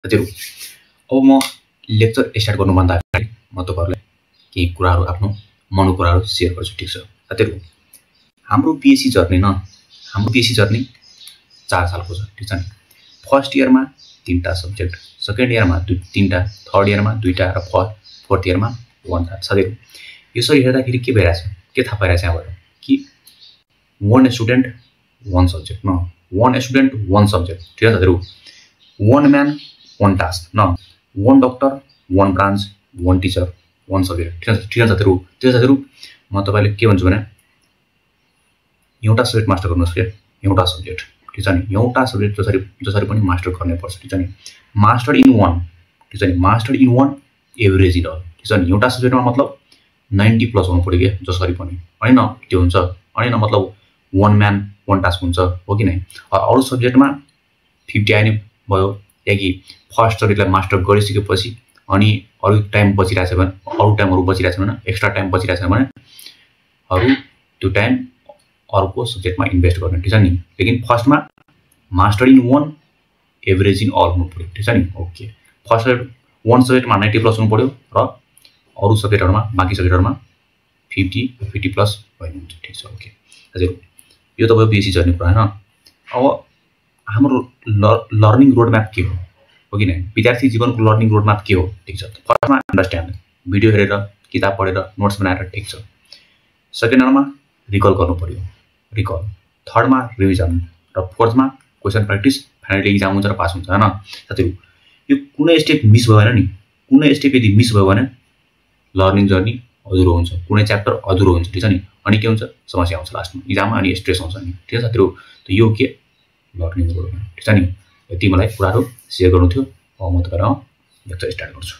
साथीहरु अब म लेक्चर स्टार्ट गर्नुभन्दा अगाडि म तपाईहरुलाई केही कुराहरु आफ्नो मनको कुराहरु शेयर गर्छु ठीक छ साथीहरु हाम्रो पीएचडी जर्नी 4 सालको छ ठीक छ नि फर्स्ट इयरमा 3टा सब्जेक्ट सेकेन्ड इयरमा 3टा थर्ड इयरमा 2टा र फोर्थ इयरमा 1टा साथीहरु यसरी हेर्दाखेरि के भइराछ के थाहा पाइराछ यहाँबाट कि one student one subject न one student one subject ठीक छ साथीहरु one man one task न one doctor one branch one teacher one subject ठीक छ साथीहरु म तपाईलाई के भन्छु भने एउटा सब्जेक्ट मास्टर गर्नुस् के एउटा सब्जेक्ट ठीक छ नि एउटा सब्जेक्ट जसरी पनि मास्टर गर्ने पर्छ ठीक छ नि मास्टर इन one ठीक छ नि master in one average in all ठीक छ नि एउटा सब्जेक्टमा मतलब 90 प्लस हुनु पर्यो के जसरी पनि हैन त्यो हुन्छ हैन मतलब one man one task हुन्छ हो कि नै अरु सब्जेक्टमा 50 आइने भयो या कि फर्स्ट सब्जेक्टलाई मास्टर गरिसकेपछि अनि अरु टाइम बचिरहेछ भने अरु टाइमहरु बचिरहेछ भने एक्स्ट्रा टाइम बचिरहेछ भने अरु त्यो टाइम अर्को सब्जेक्टमा इन्भेस्ट गर्ने ठीक छ नि लेकिन फर्स्टमा master in one average in all हुनु पर्यो ठीक छ नि ओके फर्स्ट one सब्जेक्टमा 90 प्लस हुनु पर्यो र अरु सब्जेक्टहरुमा बाकी सब्जेक्टहरुमा 50 प्लस भइनु हुन्छ ठीक छ ओके हजुर यो तपाईको पीएचडी जर्नी कुरा हैन अब हाम्रो लर्निङ रोड म्याप के हो कि नै विद्यार्थी जीवनको लर्निङ रोड म्याप के हो ठीक छ फर्स्टमा अन्डरस्ट्यान्ड भिडियो हेरेर किताब पढेर नोट्स बनाएर ठीक छ सेकेन्डमा रिकल गर्नु पर्यो रिकल थर्डमा रिभिजन र फोर्थमा क्वेशन प्र्याक्टिस फाइनली एक्जाम हुन्छ र पास हुन्छ हैन साथीहरु यो कुनै स्टेप मिस भयो भने नि कुनै स्टेप यदि मिस भयो भने लर्निङ जर्नी अधुरो हुन्छ कुनै च्याप्टर अधुरो हुन्छ ठीक छ नि अनि के हुन्छ समस्या आउँछ लास्टमा एक्जाममा अनि स्ट्रेस आउँछ नि ठीक छ साथीहरु त यो के लर्निङ रोड ठीक छ नि यति मलाई कुराहरु शेयर गर्नु थियो अब म तपाईहरुलाई लेक्चर स्टार्ट गर्छु